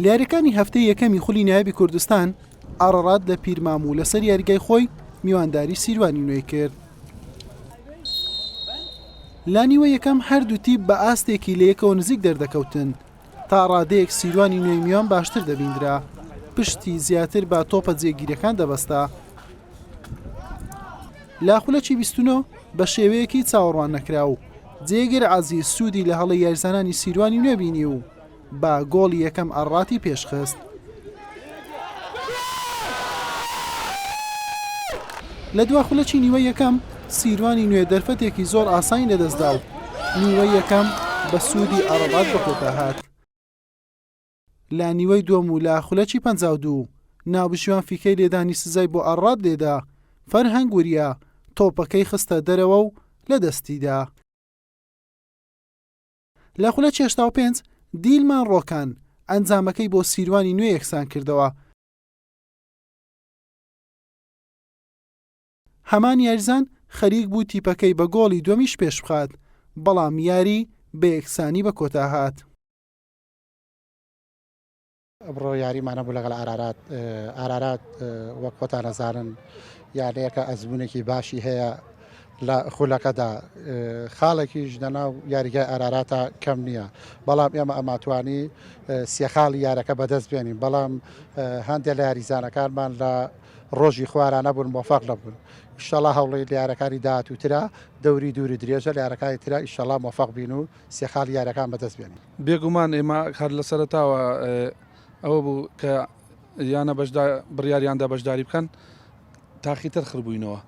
لە یاریەکانی هەفتەی یەکەمی خولی نایابی کوردستان، ئاڕاڕات لە پیرمام و لەسەر یاریگای خۆی میوانداری سیروانی نوێی کرد. لە نیوەی یەکەم هەردوو تیپ بە ئاستێکی لە یەکەوە نزیک دەردەکەوتن، تا ڕادەیەک سیروانی نوێی میوان باشتر دەبیندرا، پشتی زیاتر بە تۆپە جێگیرەکان دەبەستا. لە خولەکی 29 بە شێوەیەکی چاوەڕوان نەکراو جێگر عەزیز سوودی لە هەڵەی یاریزانانی سیروانی نوێ بینی و بە گۆڵی یەکەم ئەڕاتی پێشخست. لە دوا خولەکی نیوەی یەکەم سیروانی نوێ دەرفەتێکی زۆر ئاسانی لەدەستدا و نیوەی یەکەم بە سوودی ئەڕەڕات بە کۆتا هات. لە نیوەی دووەم و لە خولەکی 52 ناوبژیوان فیکەی لێدانی سزای بۆ ئەڕات لێدا، فەرهەنگ وریا تۆپەکەی خستە دەرەوە و لەدەستیدا. لە خولەکی 85 دیلمان ڕۆکان ئەنجامەکەی بۆ سیروانی نوێ یەکسان کردەوە. هەمان یاریزان خەریک بوو تیپەکەی بە گۆڵی دووەمیش پێشبخات، بەڵام یاری بە یەکسانی بە کۆتا هات. ئەمڕۆ یاریمان هەبوو لەگەڵ ئارارات، ئارارات وەک خۆتان ئەزانن یانەیەکە ئەزموونێکی باشی هەیە لە خولەکەدا، خاڵێکیش لەناو یاریگای ئاراراتە کەم نییە، بەڵام ئێمە ئەماتوانی سێ خاڵی یارەکە بەدەست بێنین، بەڵام هەندێک لە یاریزانەکانمان لە ڕۆژی خوارا نەبوون مۆفەق نەبوون ئیشەڵا هەوڵی لە یارەکانی داهاتووترا دەوری دووری درێژە لە یارەکانی ترا ئیشەڵا مۆفەق بین و سێ خاڵی یاریەکان بەدەست بێنین. بێگومان ئێمە هەر لە سەرەتاوە ئەوە بوو کە یانە بەشدا بڕیاریاندا بەشداری بکەن تاقیتر خربووینەوە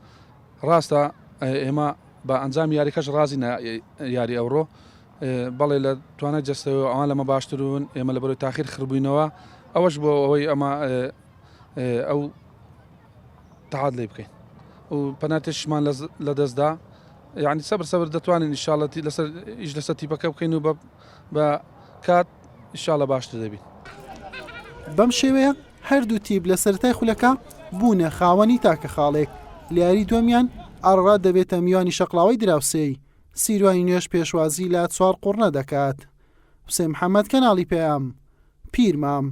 ڕاستە ئێمە بە ئەنجام یاریکەش ڕازی یاری ئەوڕۆ بەڵێ لە توانای جەستەوە ئەوان لەمە باشترون ئێمە لە بەرەوەی تاخیر خربووینەوە ئەوەش بۆ ئەوەی ئەمە ئەو تەعاد لی بکەین و پەناتێکیشمان لە دەستدا یعنی سەبر سەبر دەتوانین ئیشاڵەتی لەسەر ئیش لەسەر تیپەکە بکەین و بە بە کات ئیشاڵە باشتر دەبین. بەم شێوەیە هەردوو تیپ لە سەرەتای خولەکە بوونە خاوەنی تاکە خاڵێک، لە یاری دووەمیان ئاڕاڕات دەبێتە میوانی شەقڵاوەی دراوسێی، سیروانی نوێش پێشوازی لە چوارقوڕنە دەکات. حوسێن محەمەد، کەناڵی پەیام، پیرمام.